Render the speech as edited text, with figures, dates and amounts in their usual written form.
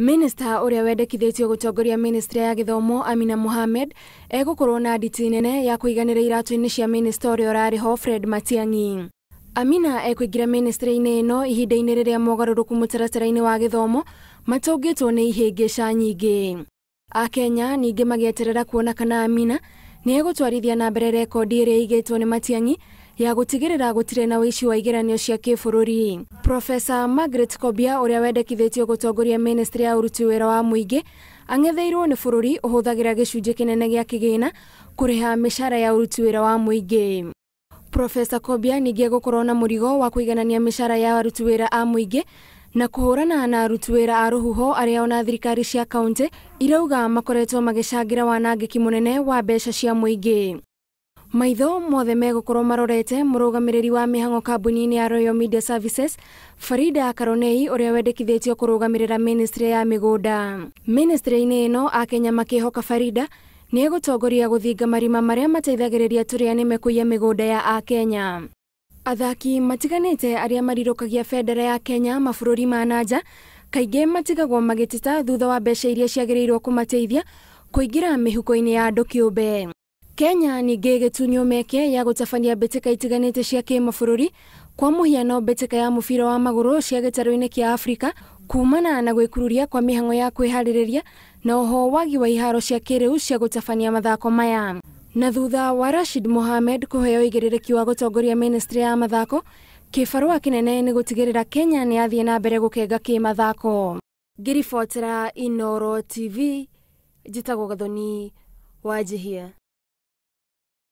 Minista ũrĩa wendekithĩtio gũtongoria ministry ya gĩthomo Amina Mohamed egũkorwo na nditi nene ya kũiganĩra iratũ-inĩ cia minista ũrĩa ũrarĩ ho Fred Matiang'i. Amina ekũingĩra ministry-inĩ ĩno ihinda-inĩ rĩrĩa mogarũrũku mũtaratara-inĩ wa gĩthomo matũngĩtwo nĩ ihĩngĩca nyingĩ. Akenya ningĩ magĩeterera kuona kana Amina nĩ egũtwarithia na mbere rekondi ĩrĩa ĩigĩtwo nĩ Matiang'i ya gũtigĩrĩra gũtirĩ na ũici wa igeranio cia kĩbũrũri. Profesa Margaret Kobia ũrĩa wendekithĩtio gũtongoria ministry ya ũruti wĩra wa mũingĩ ang'etheirwo nĩ bũrũri ũhũthagĩra gĩcunjĩ kĩnene gĩa kĩgĩna kũrĩha mĩcara ya ũruti wĩra wa mũingĩ. Profesa Kobia ningĩ egũkorwo na mũrigo wa kũiganania mĩcara ya aruti wĩra a mũingĩ na kũhũrana na aruti wĩra a rũhuho arĩa ona thirikari cia kaunti irauga makoretwo magĩcangĩra wanangĩki mũnene wa mbeca cia mũingĩ. Maitho mothe megũkorwo marorete mũrũgamĩrĩri wa mĩhang'o kambuni-inĩ ya Royal Media Services Farida Karonei ũrĩa wendekithĩtio kũrũgamĩrĩra ministry ya mĩgũnda. Ministry-inĩ ĩno Akenya makĩhoka Farida nĩ egũtongoria gũthinga marima marĩa mateithagĩrĩria tũrĩa nĩme kũiya mĩgũnda ya Akenya. Athaki matiganĩte arĩa marirũkagia bendera ya Kenya mabũrũri ma nanja kaingĩ matigagwo magĩteta thutha wa mbeca iria ciagĩrĩirwo kũmateithia kũingĩra mĩhuko-inĩ ya andũ kĩũmbe. Kenya ningĩ ĩgĩtunywo mĩeke ya gũtabania mbĩtĩka itiganĩte cia kĩmabũrũri kwa mũhiano mbĩtĩka ya mũbira wa magũrũ cia gĩtarũ-inĩ kĩa Afrika kumana na gwĩkururia kwa mĩhang'o ya kwĩharĩrĩria na oho wagi wa iharo cia kĩrĩu cia gũtabania mathako maya. Na thutha wa Rashid Mohamed kũheo ũigĩrĩrĩki wa gũtongoria ministry ya mathako, kĩbarũa kĩnene nĩ gũtigĩrĩra Kenya nĩ yathiĩ na mbere gũkenga kĩmathako. Ngĩribotera Inooro TV, njĩtagwo Gathoni Wanjihia.